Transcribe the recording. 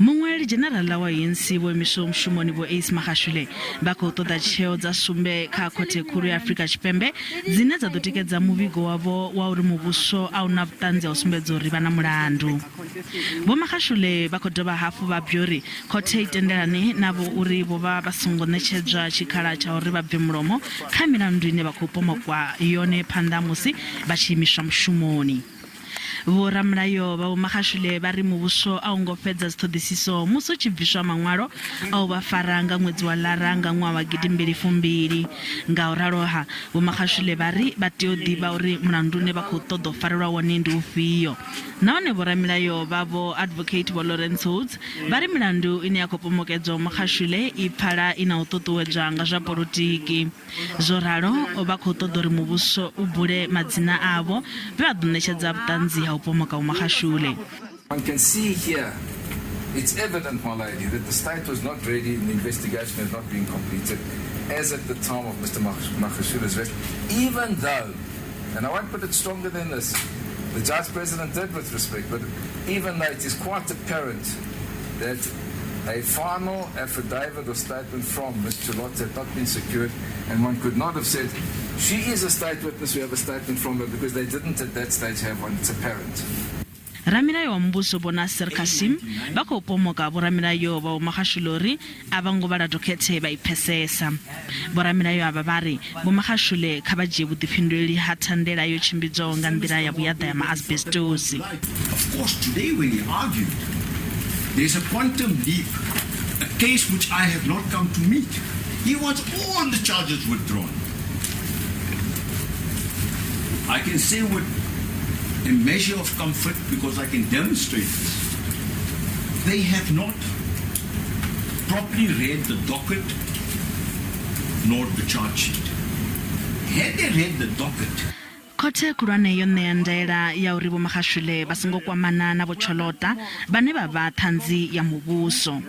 Muṅwaleli Dzheneraḽa wa ANC vho imiswaho mushumoni Vho Ace Magashule vha khou ṱoḓa tsheo dza sumbe kha Khothe Khulu ya Afrika Tshipembe dzine dza ḓo tikedza muvhigo wavho wa uri muvhuso a u na vhuṱanzi ha u sumbedza uri vha na mulandu. Vho Magashule vha khou dovha hafhu vha bya uri khothe i tendelane navho uri vho vha vha songo ṋetshedzwa tshikhala tsha uri vha bve mulomo kha milandu ine vha khou pomokwa yone phanḓa ha musi vha tshi imiswa mushumoni. Vhoramilayo vha Vho Magashule vha ri muvhuso a u ngo fhedza dziṱhoḓisiso musi hu tshi bviswa maṅwalo a u vha fara nga ṅwedzi wa Lara nga ṅwaha wa gidimbili fumbili. Ngauralo-ha, Vho Magashule vha ri vha tea u ḓivha uri mulandu une vha khou ṱoḓa u farelwa wone ndi ufhio. Nahone vhoramilayo vhavho Advocate Vho Lawrence Woods vha ri milandu ine ya khou pomokedzwa Vho Magashule i pfala i na u ṱuṱuwedzwa nga zwa polotiki. Zwo ralo, vha khou ṱoḓa uri muvhuso u bule madzina avho vhe vha ḓo ṋetshedza vhuṱanzi ha u pomoka Vho Magashule. One can see here, it's evident, my lady, that the state was not ready and the investigation had not been completed as at the time of Mr Magashule's arrest, even though, and I won't put it stronger than this, the judge president did with respect, but even though it is quite apparent that a final affidavit or statement from Ms. Cholota had not been secured, and one could not have said, she is a state witness, we have a statement from her, because they didn't at that stage have one, it's apparent. Ramilayo wa muvhuso Vho Nasir Cassim vha khou pomoka vhoramilayo vha Vho Magashule uri a vha ngo vhala dokhethe vha i pfesesa. Vhoramilayo avha vha ri Vho Magashule kha vha dzhie vhuḓifhinduleli ha thandela yo tshimbidzwaho nga nḓila ya vhuyaḓa ya maasbestosi. Of course, today when he argued, there's a quantum leap, a case which I have not come to meet. He wants all the charges withdrawn. I can say with a measure of comfort, because I can demonstrate this, they have not properly read the docket nor the charge sheet. Had they read the docket, Khothe khulwane yo ṋea ndaela ya uri Vho Magashule vha songo kwamana na Vho Cholota vhane vha vha ṱhanzi ya muvhuso.